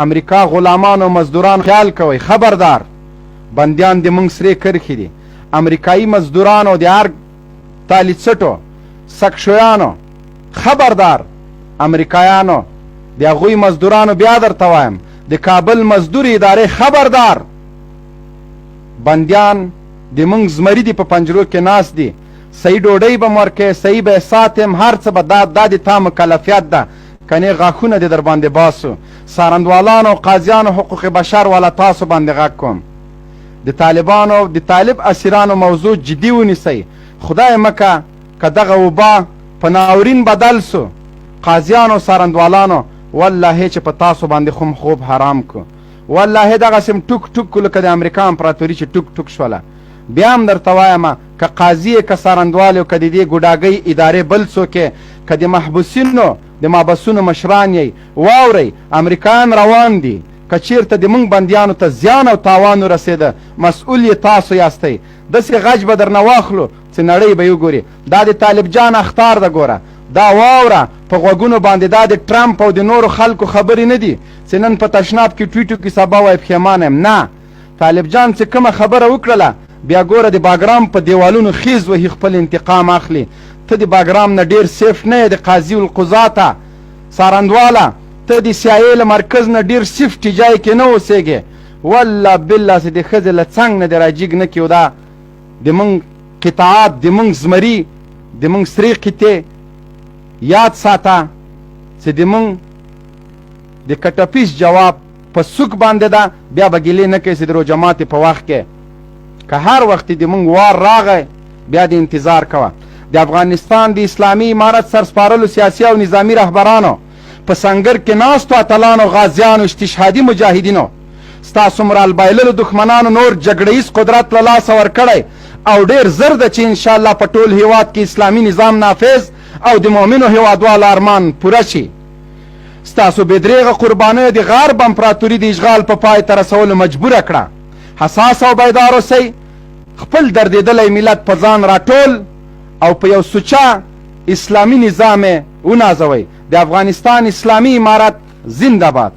امریکا غلامانو مزدوران خیال کوئ، خبردار، بندیان د مونږ سرې کرښې دي. امریکایي مزدورانو، د ارګ تالیڅټو سکشویانو، خبردار، امریکایانو، د هغوی مزدورانو، بیا درته وایم، د کابل مزدورې ادارې، خبردار، بندیان د مونږ زمري دي، په پنجرو کې ناست دي. صحیح ډوډۍ به مو ورکوې، صحیح به یې ساتې هم، هر څه به دا د تا مکلفیت ده، کنې غاښونه دې در باندې باسو. څارندوالانو، قاضیانو، حقوق بشر والا، تاسو باندې غږ کوم، د طالبانو، د طالب اسیرانو موضوع جدي ونیسئ. خدای مه که که دغه وبا په ناورین بدل سو، قاضیانو، څارندوالانو، والله چې په تاسو باندې خو خوب حرام کو، والله دغسې هم ټوک ټوک کو لکه د امریکا امپراتوري چې ټوک ټوک شوله. بیا هم درته وایم، که قاضي یې، که څارندوال یې، که د دې ګوډاګۍ ادارې بل څوک یې، که د محبوسینو د محبسونو مشران یئ، واورئ، امریکایان روان دي. که چیرته د مونږ بندیانو ته زیان او تاوان ورسېده، مسؤل یې تاسو یاستئ. داسې غچ به درنه واخلو چې نړۍ به یې وګوري. دا د طالب جان اخطار ده. ګوره، دا واوره په غوږونو باندې، دا د ټرمپ او د نورو خلکو خبرې نه دي چې نن په تشناب کې ټویټ وکړي، سبا وایي پښیمانه یم. نه، طالب جان چې کومه خبره وکړله، بیا ګوره د باګرام په دیوالونو خیز وهي، خپل انتقام اخلي. ته د باګرام نه ډیر سیف نه یې، د قاضي القضاته څارندواله، ته د سي آی له مرکز نه ډیر سیفټي جای کې نه اوسېږې. والله بالله چې د ښځې له څنګ نه دې راجیګ نه کړي. دا د مونږ قطعات، د مونږ زمري، د مونږ سرې قطعې، یاد ساته چې د مونږ د کټپیس جواب په سوک باندې ده. بیا به ګیلې نه کوې چې د روژه ماتې په وخت کې، که هر وخت د مونږ وار راغی، بیا د انتظار کوه. د افغانستان د اسلامي امارت سرسپارلو سیاسي او نظامي رهبرانو، په سنګر کې ناستو اتلانو، غازیانو، استشهادي مجاهدینو، ستاسو مورال بایللو دښمنانو نور جګړه ییز قدرت له لاسه ورکړی او ډېر زر ده چې انشاءالله په ټول هیواد کې اسلامي نظام نافذ او د مؤمنو هیوادوالو ارمان پوره شي. ستاسو بې درېغه قربانیو د غرب امپراتوري د اشغال په پای ته رسولو مجبوره کړه. حساس او بیدار اوسئ، خپل دردېدلی ملت په ځان راټول او په یو سوچه اسلامي نظام یې ونازوئ. د افغانستان اسلامي امارت زنده باد.